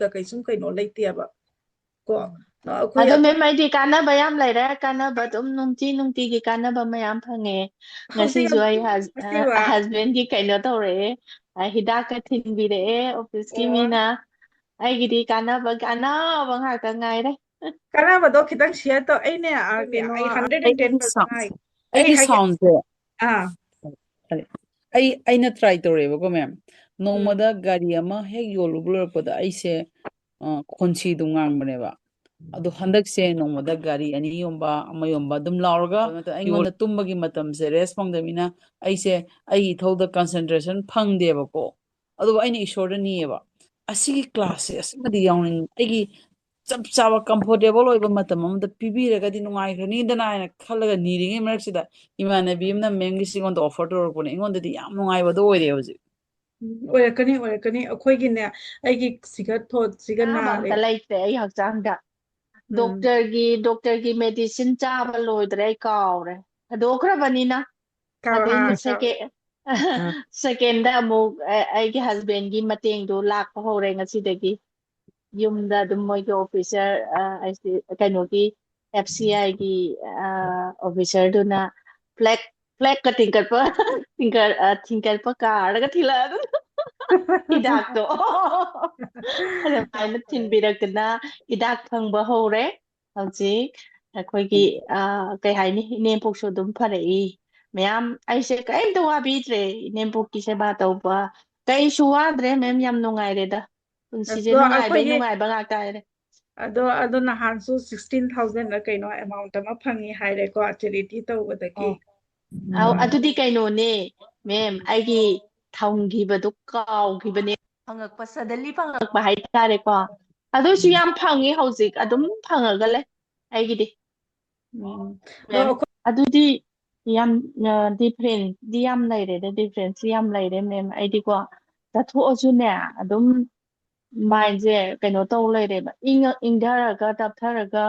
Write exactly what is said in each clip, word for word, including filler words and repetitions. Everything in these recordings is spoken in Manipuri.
ꯇ ꯀꯩꯁꯨꯝ ꯀꯩꯅꯣ ꯂꯩꯇꯦꯕ꯫ ꯀꯣ ꯑꯗꯣ ꯃꯦꯝ, ꯑꯩꯗꯤ ꯀꯥꯟꯅꯕ ꯌꯥꯝ ꯂꯩꯔꯦ꯫ ꯀꯥꯟꯅꯕ ꯑꯗꯨꯝ ꯅꯨꯡꯇꯤ ꯅꯨꯡꯇꯤꯒꯤ ꯀꯥꯟꯅꯕ ꯃꯌꯥꯝ ꯐꯪꯉꯦ꯫ ꯉꯁꯤꯁꯨ ꯑꯩ ꯍꯁꯕꯦꯟꯒꯤ ꯀꯩꯅꯣ ꯇꯧꯔꯛꯑꯦ, ꯍꯤꯗꯥꯛꯀ ꯊꯤꯟꯕꯤꯔꯛꯑꯦ ꯑꯣꯐꯤꯁꯀꯤ ꯃꯤꯅ꯫ ꯑꯩꯒꯤꯗꯤ ꯀꯥꯟꯅꯕ ꯀꯥꯟꯅꯕ ꯉꯥꯛꯇ ꯉꯥꯏꯔꯦ꯫ ꯀꯥꯟꯅꯕꯗꯣ ꯈꯤꯇꯪ ꯁꯤꯌꯔ ꯇꯧ꯫ ꯑꯩꯅꯦ ꯑ, ꯀꯩꯅꯣ, ꯑꯩ ꯍꯟꯗ꯭ꯔꯦꯠ ꯑꯦꯟ ꯇꯦꯟ ꯑꯩꯒꯤ ꯄꯥꯔꯁꯦꯟ ꯁꯥꯎꯟ ꯍꯥꯏ꯫ ꯑꯩꯒꯤ ꯍꯥꯏꯒꯦ꯫ ꯁꯥꯎꯟꯁꯦ ꯑꯥ ꯑꯩ ꯑꯩꯅ ꯇ꯭ꯔꯥꯏ ꯇꯧꯔꯦꯕꯀꯣ ꯃꯦꯝ꯫ ꯎꯝ ꯅꯣꯡꯃꯗ ꯒꯥꯔꯤ ꯑꯃ ꯍꯦꯛ ꯌꯣꯜꯂꯨꯕ ꯂꯣꯏꯔꯛꯄꯗ ꯑꯩꯁꯦ ꯑ, ꯈꯣꯟꯁꯤꯗꯨ ꯉꯥꯡꯕꯅꯦꯕ꯫ ꯑꯗꯣ ꯍꯟꯗꯛꯁꯦ ꯅꯣꯡꯃꯗ ꯒꯥꯔꯤ ꯑꯅꯤ ꯌꯣꯟꯕ, ꯑꯃ ꯌꯣꯟꯕ ꯑꯗꯨꯝ ꯂꯥꯎꯔꯒ ꯑꯩꯉꯣꯟꯗ ꯇꯨꯝꯕꯒꯤ ꯃꯇꯝꯁꯦ, ꯔꯦꯁ ꯐꯪꯗꯕꯅꯤꯅ ꯑꯩꯁꯦ ꯑꯩꯒꯤ ꯏꯊꯧꯗ ꯀꯟꯁꯦꯟꯇ꯭ꯔꯦꯁꯟ ꯐꯪꯗꯦꯕꯀꯣ꯫ ꯑꯗꯨꯕꯨ ꯑꯩꯅ ꯏꯁꯣꯔꯗ ꯅꯤꯌꯦꯕ, "ꯑꯁꯤꯒꯤ ꯀ꯭ꯂꯥꯁꯁꯦ ꯑꯁꯤꯃꯗꯤ ꯌꯥꯎꯅꯤꯡ, ꯑꯩꯒꯤ ꯆꯞ ꯆꯥꯕ ꯀꯝꯐꯣꯔꯇꯦꯕꯜ ꯑꯣꯏꯕ ꯃꯇꯝ ꯑꯃꯗ ꯄꯤꯕꯤꯔꯒꯗꯤ ꯅꯨꯡꯉꯥꯏꯈ꯭ꯔꯅꯤꯗꯅ" ꯍꯥꯏꯅ ꯈꯜꯂꯒ ꯅꯤꯔꯤꯉꯩ ꯃꯔꯛꯁꯤꯗ ꯏꯃꯥꯟꯅꯕꯤ ꯑꯃꯅ ꯃꯦꯝꯒꯤꯁꯦ ꯑꯩꯉꯣꯟꯗ ꯑꯣꯐꯔ ꯇꯧꯔꯛꯄꯅꯦ꯫ ꯑꯩꯉꯣꯟꯗꯗꯤ ꯌꯥꯝ ꯅꯨꯡꯉꯥꯏꯕꯗꯣ ꯑꯣꯏꯔꯦ ꯍꯧꯖꯤꯛ꯫ ꯎꯝ, ꯑꯣꯏꯔꯛꯀꯅꯤ, ꯑꯣꯏꯔꯛꯀꯅꯤ꯫ ꯑꯩꯈꯣꯏꯒꯤꯅꯦ, ꯑꯩꯒꯤ ꯁꯤꯒ ꯊꯣꯠꯁꯤꯒ ꯑꯅꯥꯕ ꯅꯥꯔꯦ꯫ ꯑꯝꯇ ꯂꯩꯇ꯭ꯔꯦ ꯑꯩ ꯍꯛꯆꯥꯡꯗ꯫ ꯎꯝ, ꯗꯣꯛꯇꯔꯒꯤ ꯗꯣꯛꯇꯔꯒꯤ ꯃꯦꯗꯤꯁꯤꯟ ꯆꯥꯕ ꯂꯣꯏꯗ꯭ꯔꯦ, ꯑꯩ ꯀꯥꯎꯔꯦ꯫ ꯊꯥꯗꯣꯛꯈ꯭ꯔꯕꯅꯤꯅ꯫ ꯀꯥꯎ- ꯑꯗꯩ ꯑꯥ, ꯀꯥꯎ- ꯁꯦꯀꯦ- ꯑꯥ, ꯁꯦꯀꯦꯟꯗ ꯑꯃꯨꯛ ꯑ- ꯑꯩꯒꯤ ꯍꯁꯕꯦꯟꯒꯤ ꯃꯇꯦꯡꯗꯣ ꯂꯥꯛꯄ ꯍꯧꯔꯦ ꯉꯁꯤꯗꯒꯤ꯫ ꯌꯨꯝꯗ ꯑꯗꯨꯝ ꯃꯣꯏꯒꯤ ꯑꯣꯐꯤꯁꯔ, ꯑ, ꯑꯩꯁꯦ ꯀꯩꯅꯣꯒꯤ, ꯑꯦꯐ ꯁꯤ ꯑꯥꯏꯒꯤ, ꯑ, ꯑꯣꯐꯤꯁꯔꯗꯨꯅ ꯐ꯭ꯂꯦꯛ ꯐ꯭ꯂꯦꯛꯀ ꯊꯤꯡꯀꯠꯄ, ꯊꯤꯡꯀꯠ ꯑ, ꯊꯤꯡꯀꯠꯄ ꯀꯥꯔꯒ ꯊꯤꯜꯂꯛꯑꯗꯨꯅ ꯍꯤꯗꯥꯛꯇꯣ ꯑꯗꯨꯃꯥꯏꯅ ꯊꯤꯟꯕꯤꯔꯛꯇꯅ ꯍꯤꯗꯥꯛ ꯐꯪꯕ ꯍꯧꯔꯦ꯫ ꯍꯧꯖꯤꯛ ꯑꯩꯈꯣꯏꯒꯤ, ꯑ, ꯀꯩ ꯍꯥꯏꯅꯤ, ꯏꯅꯦꯝꯄꯣꯛꯁꯨ ꯑꯗꯨꯝ ꯐꯔꯛꯏ꯫ ꯃꯌꯥꯝ ꯑꯩꯁꯦ ꯀꯔꯤꯝꯇ ꯋꯥꯕꯤꯗ꯭ꯔꯦ꯫ ꯏꯅꯦꯝꯄꯣꯛꯀꯤ ꯁꯦꯕꯥ ꯇꯧꯕ ꯀꯩꯁꯨ ꯋꯥꯗ꯭ꯔꯦ ꯃꯦꯝ, ꯌꯥꯝ ꯅꯨꯡꯉꯥꯏꯔꯦꯗ꯫ ꯄꯨꯟꯁꯤꯁꯦ ꯑꯗꯣ ꯅꯨꯡꯉꯥꯏꯕꯩ ꯑꯩꯈꯣꯏꯒꯤ ꯅꯨꯡꯉꯥꯏꯕ ꯉꯥꯛꯇ ꯍꯥꯏꯔꯦ꯫ ꯑꯗꯣ ꯑꯗꯣ ꯅꯍꯥꯟꯁꯨ ꯁꯤꯛꯁꯇꯤꯟ ꯊꯥꯎꯖꯟꯗ ꯀꯩꯅꯣ ꯑꯦꯃꯥꯎꯟꯠ ꯑꯃ ꯐꯪꯉꯤ ꯍꯥꯏꯔꯦꯀꯣ, ꯆꯦꯔꯤꯇꯤ ꯇꯧꯕꯗꯒꯤ꯫ ꯑꯣ꯫ ꯑꯧ, ꯑꯗꯨꯗꯤ ꯀꯩꯅꯣꯅꯦ ꯃꯦꯝ, ꯑꯩꯒꯤ ꯊꯝꯈꯤꯕꯗꯣ ꯀꯥꯎꯈꯤꯕꯅꯦ꯫ ꯐꯪꯉꯛꯄ, ꯁꯗꯟꯂꯤ ꯐꯪꯉꯛꯄ ꯍꯥꯏꯇꯥꯔꯦꯀꯣ꯫ ꯑꯗꯨꯁꯨ ꯌꯥꯝ ꯐꯪꯉꯤ ꯍꯧꯖꯤꯛ, ꯑꯗꯨꯝ ꯐꯪꯉꯒ ꯂꯩ ꯑꯩꯒꯤꯗꯤ꯫ ꯎꯝ꯫ ꯑꯗꯣ ꯃꯦꯝ, ꯑꯩꯈꯣꯏ ꯑꯗꯨꯗꯤ ꯌꯥꯝ, ꯑ, ꯗꯤꯐ꯭ꯔꯦꯟꯁꯇꯤ ꯌꯥꯝ ꯂꯩꯔꯦꯗ, ꯗꯤꯐ꯭ꯔꯦꯟꯁꯇꯤ ꯌꯥꯝ ꯂꯩꯔꯦ ꯃꯦꯝ꯫ ꯑꯩꯗꯤꯀꯣ, ꯆꯠꯊꯣꯛꯑꯁꯨꯅꯦ, ꯑꯗꯨꯝ ꯃꯥꯏꯟꯁꯦ ꯀꯩꯅꯣ ꯇꯧ ꯂꯩꯔꯦꯕ, ꯏꯪꯉ-, ꯏꯪꯊꯔꯒ ꯇꯞꯊꯔꯒ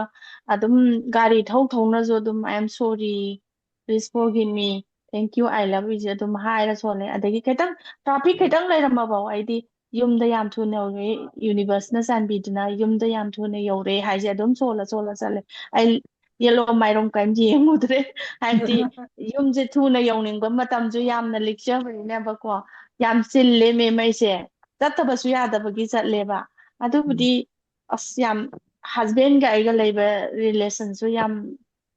ꯑꯗꯨꯝ ꯒꯥꯔꯤ ꯊꯧ ꯊꯧꯅꯁꯨ ꯑꯗꯨꯝ "I am sorry, please forgive me, thank you, I love you" ꯁꯦ ꯑꯗꯨꯝ ꯍꯥꯏꯔ ꯁꯣꯜꯂꯦ꯫ ꯑꯗꯒꯤ ꯈꯤꯇꯪ ꯇ꯭ꯔꯥꯐꯤꯛ ꯈꯤꯇꯪ ꯂꯩꯔꯝꯃꯐꯥꯎ ꯑꯩꯗꯤ ꯌꯨꯝꯗ ꯌꯥꯝ ꯊꯨꯅ ꯌꯧꯔꯦ, ꯌꯨꯅꯤꯚꯔꯁꯅ ꯆꯥꯟꯕꯤꯗꯨꯅ ꯌꯨꯝꯗ ꯌꯥꯝ ꯊꯨꯅ ꯌꯧꯔꯦ ꯍꯥꯏꯁꯦ ꯑꯗꯨꯝ ꯁꯣꯜꯂ ꯁꯣꯜꯂ ꯆꯠꯂꯦ꯫ ꯑꯩ ꯌꯦꯠꯂꯣꯝ ꯃꯥꯏꯔꯣꯝ ꯀꯔꯤꯝ ꯌꯦꯡꯉꯨꯗ꯭ꯔꯦ꯫ ꯍꯥꯏꯕꯗꯤ ꯌꯨꯝꯁꯦ ꯊꯨꯅ ꯌꯧꯅꯤꯡꯕ ꯃꯇꯝꯁꯨ ꯌꯥꯝꯅ ꯂꯤꯛꯆꯕꯅꯤꯅꯕꯀꯣ, ꯌꯥꯝ ꯆꯤꯜꯂꯦ ꯃꯦꯝ ꯑꯩꯁꯦ꯫ ꯆꯠꯇꯕꯁꯨ ꯌꯥꯗꯕꯒꯤ ꯆꯠꯂꯦꯕ꯫ ꯑꯗꯨꯕꯨꯗꯤ ꯑꯁ ꯌꯥꯝ, ꯍꯁꯕꯦꯟꯒ ꯑꯩꯒ ꯂꯩꯕ ꯔꯤꯂꯦꯁꯟꯁꯨ ꯌꯥꯝ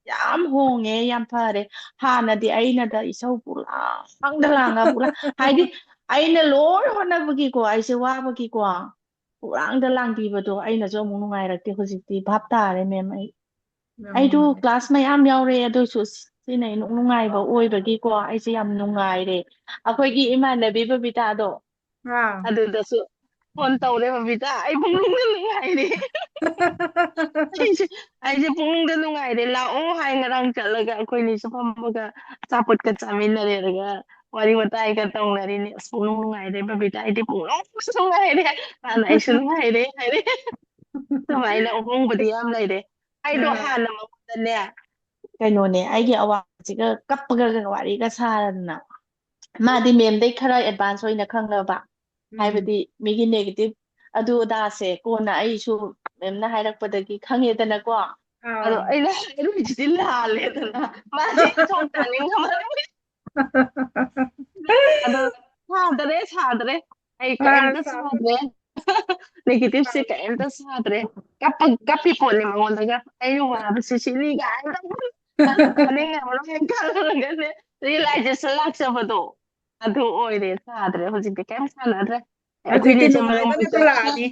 ꯌꯥꯝ ꯍꯣꯡꯉꯦ, ꯌꯥꯝ ꯐꯔꯦ꯫ ꯍꯥꯟꯅꯗꯤ ꯑꯩꯅꯗ ꯏꯁꯧ ꯄꯨꯂꯥꯡꯗ ꯂꯥꯡꯉ ꯄꯨꯂꯥꯡ, ꯍꯥꯏꯗꯤ ꯑꯩꯅ ꯂꯣꯏ ꯍꯣꯠꯅꯕꯒꯤꯀꯣ, ꯑꯩꯁꯦ ꯋꯥꯕꯒꯤꯀꯣ, ꯄꯨꯂꯥꯡꯗ ꯂꯥꯡꯕꯤꯕꯗꯣ ꯑꯩꯅꯁꯨ ꯑꯃꯨꯛ ꯅꯨꯡꯉꯥꯏꯔꯛꯇꯦ꯫ ꯍꯧꯖꯤꯛꯇꯤ ꯚꯥꯞ ꯇꯥꯔꯦ ꯃꯦꯝ꯫ ꯑꯩ, ꯑꯩꯗꯣ ꯀ꯭ꯂꯥꯁ ꯃꯌꯥꯝ ꯌꯥꯎꯔꯦ, ꯑꯗꯨꯏꯁꯨ ꯁꯤꯅ ꯏꯅꯨꯡ ꯅꯨꯡꯉꯥꯏꯕ ꯑꯣꯏꯕꯒꯤꯀꯣ, ꯑꯩꯁꯦ ꯌꯥꯝ ꯅꯨꯡꯉꯥꯏꯔꯦ꯫ ꯑꯩꯈꯣꯏꯒꯤ ꯏꯃꯥꯟꯅꯕꯤ ꯕꯕꯤꯇꯥꯗꯣ, ꯑꯥ ꯑꯗꯨꯗꯁꯨ ꯐꯣꯟ ꯇꯧꯔꯦ, "ꯕꯕꯤꯇꯥ, ꯑꯩ ꯄꯨꯛꯅꯤꯡꯗ ꯅꯨꯡꯉꯥꯏꯔꯦ꯫ ꯑꯩꯁꯦ, ꯑꯩꯁꯦ ꯄꯨꯛꯅꯤꯡꯗ ꯅꯨꯡꯉꯥꯏꯔꯦ, ꯂꯥꯛꯑꯣ" ꯍꯥꯏ꯫ ꯉꯔꯥꯡ ꯆꯠꯂꯒ ꯑꯩꯈꯣꯏꯅꯤꯁꯨ ꯐꯝꯃꯒ ꯑꯆꯥꯄꯣꯠꯀ ꯆꯥꯃꯤꯟꯅꯔꯦ, ꯑꯗꯨꯒ ꯋꯥꯔꯤ ꯋꯥꯇꯥꯏꯒ ꯇꯧꯅꯔꯤꯅꯤ꯫ "ꯑꯁ, ꯄꯨꯛꯅꯤꯡ ꯅꯨꯡꯉꯥꯏꯔꯦ ꯕꯕꯤꯇꯥ, ꯑꯩꯗꯤ ꯄꯨꯛꯅꯤꯡ ꯅꯨꯡꯉꯥꯏꯔꯦ, ꯍꯥꯟꯅ ꯑꯩꯁꯨ ꯅꯨꯡꯉꯥꯏꯔꯦ" ꯍꯥꯏꯔꯦ꯫ ꯑꯗꯨꯃꯥꯏꯅ ꯑꯍꯣꯡꯕꯗꯤ ꯌꯥꯝ ꯂꯩꯔꯦ꯫ ꯑꯩꯗꯣ ꯑꯥ ꯍꯥꯟꯅ ꯃꯉꯣꯟꯗꯅꯦ, ꯀꯩꯅꯣꯅꯦ, ꯑꯩꯒꯤ ꯑꯋꯥꯕꯁꯤꯒ ꯀꯞꯄꯒ ꯋꯥꯔꯤꯒ ꯁꯥꯔꯗꯅ, ꯃꯥꯗꯤ ꯃꯦꯝꯗꯩ ꯈꯔ ꯑꯦꯗꯚꯥꯟꯁ ꯑꯣꯏꯅ ꯈꯪꯉꯕ, ꯎꯝ ꯍꯥꯏꯕꯗꯤ ꯃꯤꯒꯤ ꯅꯦꯒꯦꯇꯤꯚ ꯑꯗꯨ ꯑꯗꯥꯁꯦ ꯀꯣꯟꯅ ꯑꯩꯁꯨ ꯃꯦꯝꯅ ꯍꯥꯏꯔꯛꯄꯗꯒꯤ ꯈꯪꯉꯦꯗꯅꯀꯣ꯫ ꯑꯗꯣ ꯑꯥ ꯑꯩꯅ ꯍꯥꯏꯔꯨꯏꯁꯤꯗꯤ ꯂꯥꯜꯂꯦꯗꯅ, ꯃꯥꯗꯤ ꯏꯊꯣꯛ ꯇꯥꯅꯤꯡꯉꯝꯃꯔꯣꯏ꯫ ꯑꯗꯣ ꯁꯥꯗꯔꯦ, ꯁꯥꯗꯔꯦ꯫ ꯑꯩ ꯑꯥ ꯀꯩꯝꯇ ꯁꯥ ꯁꯥꯗ꯭ꯔꯦ꯫ ꯅꯦꯒꯦꯇꯤꯚꯁꯦ ꯑꯥ ꯀꯩꯝꯇ ꯁꯥꯗ꯭ꯔꯦ꯫ ꯀꯞꯄ ꯀꯞꯄꯤ ꯄꯣꯠꯅꯤ ꯃꯉꯣꯟꯗꯒ꯫ "ꯑꯩꯅ ꯋꯥꯕꯁꯤ ꯁꯤꯅꯤ" ꯀꯥꯏꯅ꯫ ꯃꯥꯅ ꯇꯥꯅꯤꯡꯉꯝꯃꯔꯣꯏ ꯍꯥꯏꯅ ꯈꯜꯂꯒꯅꯦ, ꯔꯤꯌꯦꯂꯥꯏꯖꯦꯁꯟ ꯂꯥꯛꯆꯕꯗꯣ ꯑꯗꯨ ꯑꯣꯏꯔꯦ꯫ ꯁꯥꯗ꯭ꯔꯦ ꯍꯧꯖꯤꯛꯇꯤ, ꯀꯩꯝ ꯁꯥꯟꯅꯗ꯭ꯔꯦ꯫ ꯍꯧꯖꯤꯛꯇꯤ ꯑꯩꯈꯣꯏꯅꯤꯁꯦ ꯃꯔꯛ ꯅꯨꯡꯉꯥꯏꯕ ꯉꯥꯛꯇ ꯃꯔꯛꯇ ꯂꯥꯛꯑꯅꯤ꯫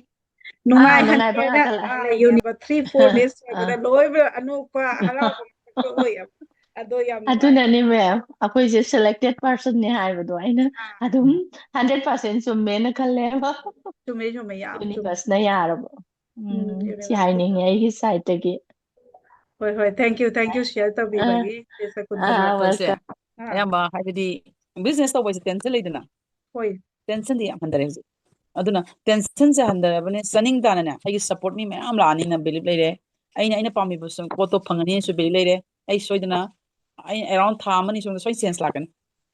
ꯑꯥ, ꯅꯨꯡꯉꯥꯏꯍꯟꯒꯦꯅ ꯅꯨꯡꯉꯥꯏꯕ ꯉꯥꯛꯇ ꯂꯥꯛꯑꯅꯤ꯫ ꯂꯩꯌꯨꯅꯦꯕ꯫ Three four days ꯉꯥꯛꯇꯗ ꯑꯥ ꯂꯣꯏꯕ ꯑꯅꯣꯛꯄ ꯍꯔꯥꯎꯕ ꯉꯥꯛꯇ ꯑꯣꯏꯌꯦꯕ꯫ ꯑꯗꯣ ꯌꯥꯝ ꯅꯨꯡꯉꯥꯏ꯫ ꯑꯗꯨꯅꯅꯦ ꯃꯦꯝ, ꯑꯩꯈꯣꯏꯁꯦ ꯁꯦꯂꯦꯛꯇꯦꯠ ꯄꯥꯔꯁꯟꯅꯦ ꯍꯥꯏꯕꯗꯣ ꯑꯩꯅ ꯑꯥ ꯑꯗꯨꯝ ꯍꯟꯗ꯭ꯔꯦꯠ ꯄꯥꯔꯁꯦꯟ ꯆꯨꯝꯃꯦꯅ ꯈꯜꯂꯦꯕ꯫ ꯆꯨꯝꯃꯦ ꯆꯨꯝꯃꯦ, ꯌꯥꯝ ꯆꯨꯝꯃꯦ꯫ ꯌꯨꯅꯤꯚꯔꯁꯅ ꯌꯥꯔꯕ꯫ ꯎꯝ ꯎꯝ, ꯁꯤ ꯌꯨꯅꯤꯚꯔꯁꯅ꯫ ꯍꯥꯏꯅꯤꯡꯉꯦ ꯑꯩꯒꯤ ꯁꯥꯏꯠꯇꯒꯤ꯫ ꯍꯣꯏ ꯍꯣꯏ, thank you, thank you share ꯑ, ꯇꯧꯕꯤꯕꯒꯤ, ꯆꯦ ꯁꯀꯨꯟꯇꯂꯥ꯫ ꯑ, ꯄꯣꯠꯁꯦ welcome. ꯑꯥ ꯑꯌꯥꯝꯕ ꯍꯥꯏꯕꯗꯤ ꯕꯤꯖꯤꯅꯦꯁ ꯇꯧꯕ ꯍꯥꯏꯁꯦ ꯇꯦꯟꯁꯟ ꯂꯩꯗꯅ, ꯍꯣꯏ ꯇꯦꯟꯁꯟꯗꯤ ꯌꯥꯝ ꯍꯟꯊꯔꯦ ꯍꯧꯖꯤꯛ꯫ ꯑꯗꯨꯅ ꯇꯦꯟꯁꯟꯁꯦ ꯍꯟꯊꯔꯕꯅꯦ, ꯆꯥꯅꯤꯡ ꯇꯥꯅꯅꯦ ꯑꯩꯒꯤ ꯁꯞꯄꯣꯔꯠ ꯃꯤ ꯃꯌꯥꯝ ꯂꯥꯛꯑꯅꯤꯅ ꯕꯤꯂꯤꯞ ꯂꯩꯔꯦ꯫ ꯑꯩꯅ ꯑꯩꯅ ꯄꯥꯝꯃꯤꯕ ꯁꯨꯝ ꯄꯣꯠꯇꯣ ꯐꯪꯒꯅꯤꯅꯁꯨ ꯕꯤꯂꯤꯞ ꯂꯩꯔꯦ꯫ ꯑꯩ ꯁꯣꯏꯗꯅ, ꯑꯩ ꯑꯦꯔꯥꯎꯟ ꯊꯥ ꯑꯃꯅꯤ ꯁꯣꯝꯗ ꯁꯣꯏ ꯆꯦꯟꯖ ꯂꯥꯛꯀꯅꯤ꯫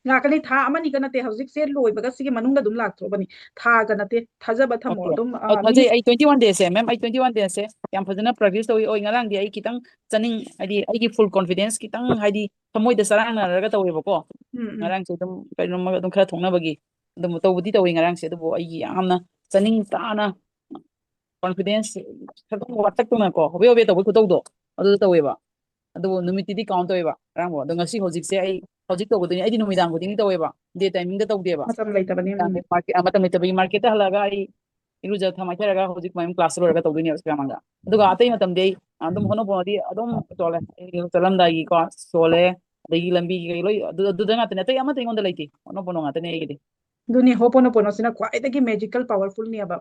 ꯂꯥꯛꯀꯅꯤ, ꯊꯥ ꯑꯃꯅꯤꯒ ꯅꯠꯇꯦ, ꯍꯧꯖꯤꯛꯁꯦ ꯂꯣꯏꯕꯒ ꯁꯤꯒꯤ ꯃꯅꯨꯡꯗ ꯑꯗꯨꯝ ꯂꯥꯛꯇ꯭ꯔꯣꯕꯅꯤ, ꯊꯥꯒ ꯅꯠꯇꯦ꯫ ꯊꯥꯖꯕ ꯊꯝꯃꯣ Okay. ꯑꯗꯨꯝ꯫ ꯑꯧ, ꯑ, ꯃꯤ ꯊꯥꯖꯩ꯫ ꯑꯩ twenty one days ꯁꯦ, ma'am, ꯑꯩ twenty one days ꯁꯦ ꯌꯥꯝ ꯐꯖꯅ practice ꯇꯧꯏ꯫ ꯑꯣꯏ, ꯉꯔꯥꯡꯗꯤ ꯑꯩ ꯈꯤꯇꯪ ꯆꯥꯅꯤꯡ, ꯍꯥꯏꯗꯤ ꯑꯩꯒꯤ full confidence ꯈꯤꯇꯪ, ꯍꯥꯏꯗꯤ ꯊꯃꯣꯏꯗ ꯆꯔꯥꯡꯅꯔꯒ ꯇꯧꯋꯦꯕꯀꯣ꯫ ꯎꯝ, ꯎꯝ꯫ ꯉꯔꯥꯡꯁꯦ ꯑꯗꯨꯝ ꯀꯩꯅꯣꯝꯃ ꯑꯗꯨꯝ ꯈꯔ ꯊꯣꯛꯅꯕꯒꯤ ꯑꯗꯨꯝ ꯇꯧꯕꯗꯤ ꯇꯧꯋꯤ ꯉꯔꯥꯡꯁꯦ, ꯑꯗꯨꯕꯨ ꯑꯩꯒꯤ ꯌꯥꯝꯅ ꯆꯥꯅꯤꯡ ꯇꯥꯅ confidence ꯈꯤꯇꯪ ꯋꯥꯠꯇꯛꯇꯅꯀꯣ, ꯍꯣꯕꯦ ꯍꯣꯕꯦ ꯇꯧꯕꯒꯤ ꯈꯨꯇꯧꯗꯣ ꯑꯗꯨꯗ ꯇꯧꯋꯦꯕ꯫ ꯑꯗꯨꯕꯨ ꯅꯨꯃꯤꯠꯇꯤꯗꯤ count ꯇꯧꯋꯦꯕ ꯉꯔꯥꯡꯕꯨ꯫ ꯑꯗꯣ ꯉꯁꯤ ꯍꯧꯖꯤꯛꯁꯦ ꯑꯩ ꯍꯧꯖꯤꯛ ꯇꯧꯒꯗꯣꯏꯅꯤ, ꯑꯩꯗꯤ ꯅꯨꯃꯤꯗꯥꯡ ꯈꯨꯗꯤꯡꯒꯤ ꯇꯧꯋꯦꯕ, day timing ꯗ ꯇꯧꯗꯦꯕ꯫ ꯃꯇꯝ ꯂꯩꯇꯕꯅꯤ꯫ ꯎꯝ꯫ ꯅꯨꯃꯤꯗꯥꯡ ꯃꯥꯔꯀꯦꯠ, ꯃꯇꯝ ꯂꯩꯇꯕꯒꯤ ꯃꯥꯔꯀꯦꯠꯇ ꯍꯜꯂꯛꯑꯒ ꯑꯩ ꯏꯔꯨꯖ ꯊꯝ ꯍꯥꯏꯊꯔꯒ ꯍꯧꯖꯤꯛ ꯃꯌꯥꯝ class ꯂꯣꯏꯔꯒ ꯇꯧꯗꯣꯏꯅꯦꯕ ꯁꯤꯗ ꯃꯥꯡꯗ꯫ ꯑꯗꯨꯒ ꯑꯇꯩ ꯃꯇꯝꯗꯤ ꯑꯩ ꯑꯗꯨꯝ ꯍꯣꯠꯅꯕꯗꯤ ꯑꯗꯨꯝ ꯆꯣꯜꯂꯦ꯫ ꯑꯩ ꯆꯠꯂꯝꯗꯥꯏꯒꯤꯀꯣ ꯆꯣꯜꯂꯦ, ꯑꯗꯒꯤ ꯂꯝꯕꯤꯒꯤ ꯀꯩ ꯂꯣꯏ ꯑꯗꯨ, ꯑꯗꯨꯗ ꯉꯥꯛꯇꯅꯦ, ꯑꯇꯩ ꯑꯃꯠꯇ ꯑꯩꯉꯣꯟꯗ ꯂꯩꯇꯦ, ꯍꯣꯠꯅꯕ ꯉꯥꯛꯇꯅꯦ ꯑꯩꯒꯤꯗꯤ꯫ ꯑꯗꯨꯅꯤ, ꯍꯣꯄꯣꯅꯣꯄꯣꯅꯣꯁꯤꯅ ꯈ꯭ꯋꯥꯏꯗꯒꯤ magical powerful ꯅꯦꯕ꯫